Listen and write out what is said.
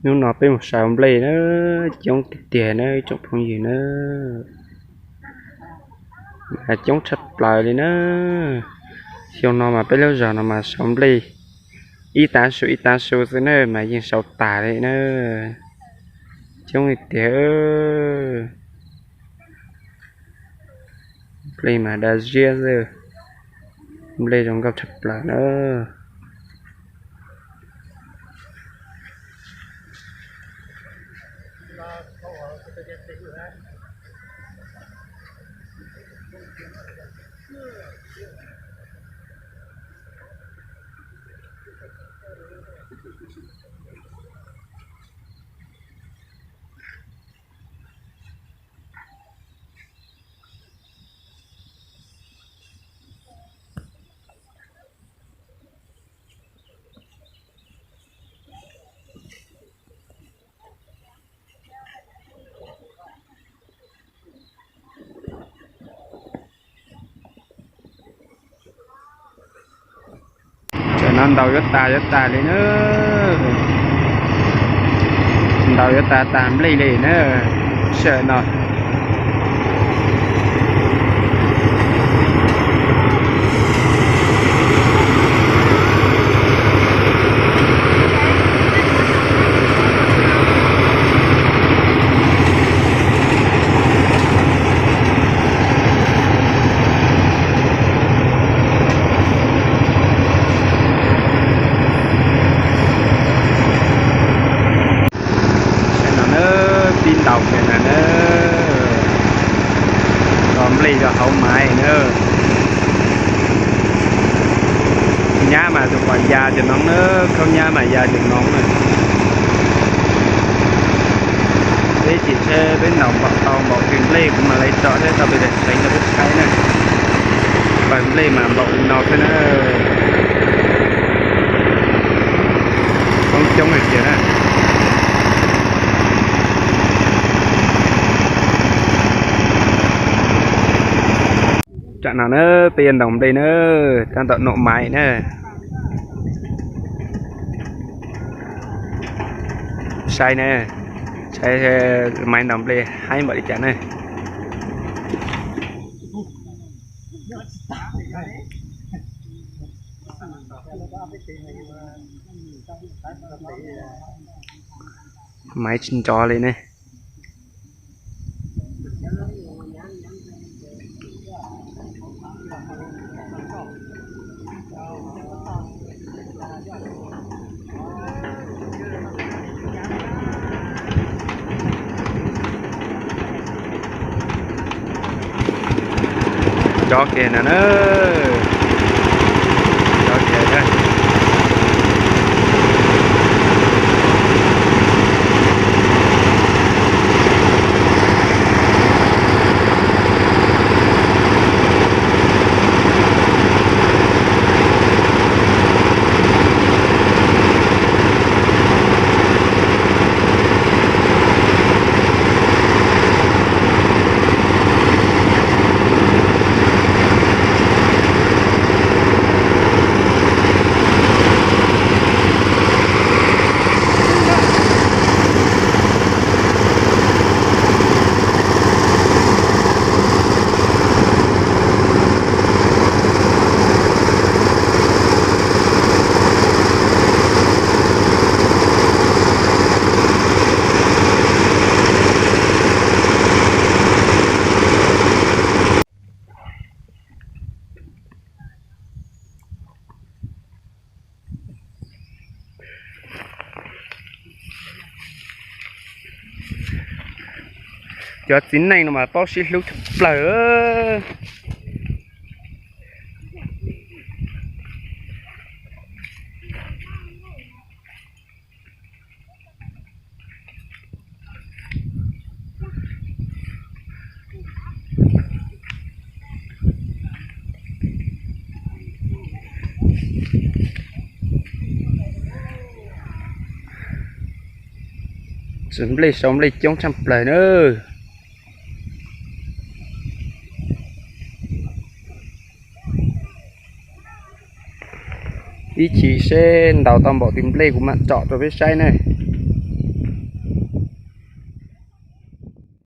Hnub no peb mus sau nplej na, coob tiag tiag na tsoom phooj ywg na, coob tshaj plaws li na. Xyoo no mas peb lub zos no mas sau nplej ib tav su ib tav su xwb na mas yeej sau tas li na, coob li tiag. Nplej mas daj ziab xwb, nplej zoo nkauj tshaj plaws na. Tam no ntaus yuav tas yuav tas li na, ntaus yuav tas tas nplej li na, sij hawm no. Saib no na, pib ntaus kiag na na, tso nplej rau hauv maiv na. Nyab mas tus pom ya cov no na, khaub nyab mas ya cov no na. Peb chim seb peb ntaus npaum tau npaum twg nplej kuv mam li tso thiab tau peb daim tseev rau peb saib na. Pawg nplej mas npaum li no xwb na. Coob coob hais tias na. Tam no na peb yuav ntaus nplej na, tab tom num maiv na. Saib na, saib maiv ntaus nplej haib npaum li cas na. Maiv tsis nrov li ne. Cov kiag no na, cov kiag. Cov txiv neej no mas paub sib hlub tshaj plaws. Txiv nplej sau nplej coob tshaj plaws na. Ib chim seb ntaus tau npaum twg nplej kuv mam tsom rau peb saib na.